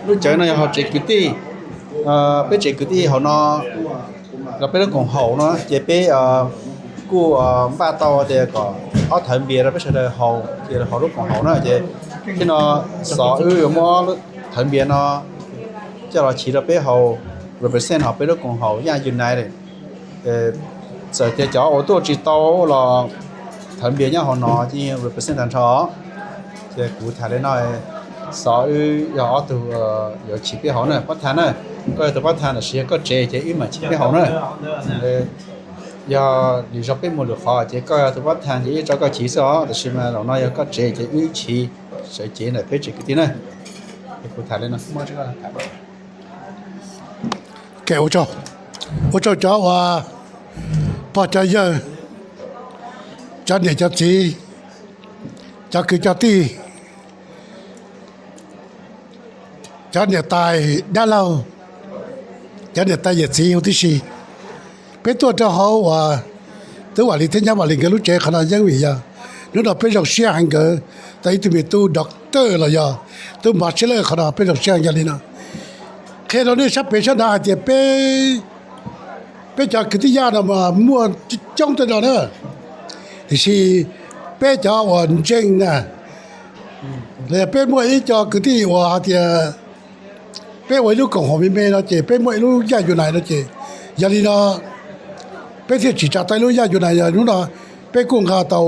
Lub cawv no yog hauv tsev kwv tij, peb tsev kwv tij hauv no, los peb lub koom haum no ces peb kuj npaj tau tias kom ob thawv npias rau peb sawv daws haus ces haus lub koom haum na ces thiab no xov wb yuav muab thawv npias no coj los chiv rau peb haus, represent hauv peb lub koom haum Yaj United. Txawm tias cov uas tuaj tsis tau los thawv npias nyob hauv no ces represent tag nrho. Ces kuv tham li no, xov wb yog ob tug yuav chiv peb haus na, pab tham na. Koj yog tus pab tham tab sis yog koj tsev ces wb mam chiv peb haus na. Yog lwm zaus peb mus lwm qhov ces koj yog tus pab tham ces wb tso koj chiv xwb os, tab sis mas zaum no yog koj tsev ces wb chiv sawv cev ntawm peb tsev kwv tij na. Kuv tham li no. Ua tsaug cov uas pog cov yawg, cov niam cov txiv, cov kwv cov tij, cov niam tais dab laug, cov niam tais yawm txiv huv tib si. Peb tuaj rau hauv uas Tub Vam Lis thiab Nyab Vam Lis nkawd lub tsev qhov no yeej vim yog hnub no peb zoo siab heev nkawd tau ib tug me tub doctor los yog tub mos tsheb lawj qhov no peb zoo siab heev yog li no. Qhia rau nej sab pem sab nrad hais tias peb, peb cov kwv tij Yaj no mas muaj coob tej no na, tiam sis peb cov uas ntseeg na, los yog peb muaj ib co kwv tij uas hais tias peb ua ib lub koom haum me me no ces peb muaj ib lub Yaj Unite no ces yog li no peb thiaj tsim tsa tau ib lub Yaj Unite. Yog hnub no peb kuj nqa tau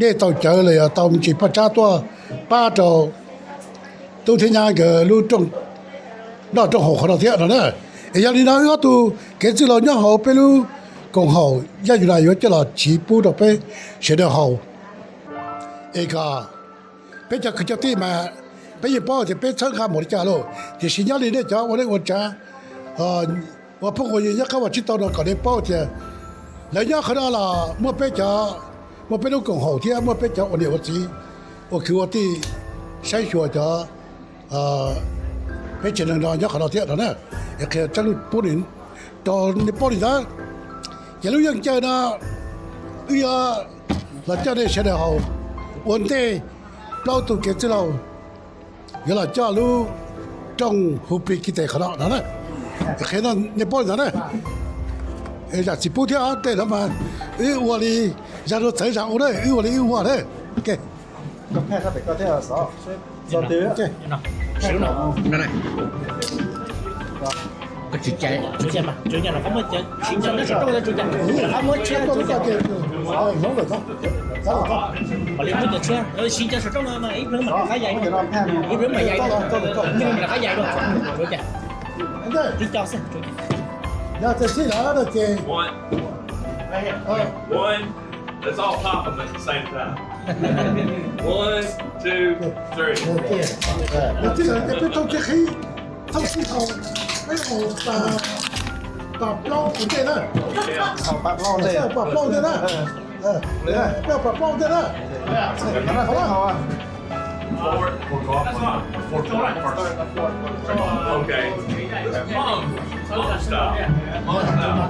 dej tau cawv los yog tau me ntsis paj tsab tuaj pab rau tub thiab nyab nkawd lub noj rooj haus qhov no thiab no na. Es yog li no wb ob tug kev txwj laus nyob hauv peb lub koom haum Yaj Unite yuav coj los chiv pub rau peb sawv daws haus. Es kom peb cov kwv cov tij mas peb yeej paub tias peb txhawb nqa mus li cas lauj, tiam sis nyob li nej cov ua neej ua tsav ua phooj ua ywg nyob qab vaj tsib taug no kom nej paub tias lawv nyob qhov no los muaj peb cov, muaj peb lub koom haum thiab muaj peb cov ua niam ua txiv, ua kwv ua tij, saib xyuas cov peb tsev neeg no nyob qhov no thiab no na. Es qhia tseeb pub rau nej paub li ntawd. Ces lub yeej caw no wb yuav los coj nej sawv daws haus ua ntej plaub tug kev txwj laus yuav los coj lub rooj hu plig kiv tes qhov no no na. Qhia nej paub li ntawd na. Zam txim pub thiab tej no mas wb ua li zaj dua txawv zaj ua na, wb ua li wb ua na. One. Let's all pop them at the same time. One, two, three. Peb thooj tib qhib, thooj tib qhau, peb mus pab plaub ua ntej na. Pab plaub ua ntej na. Peb pab plaub ua ntej na. Four, four, four, four, four. Okay. This mom, mom style. Mom style.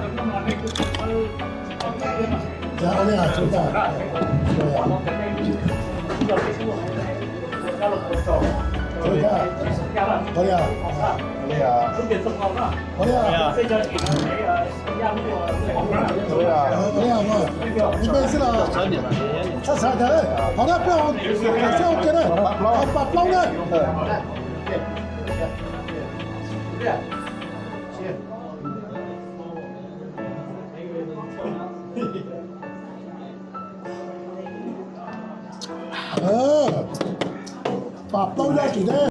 Pab plaub yog tsis ne.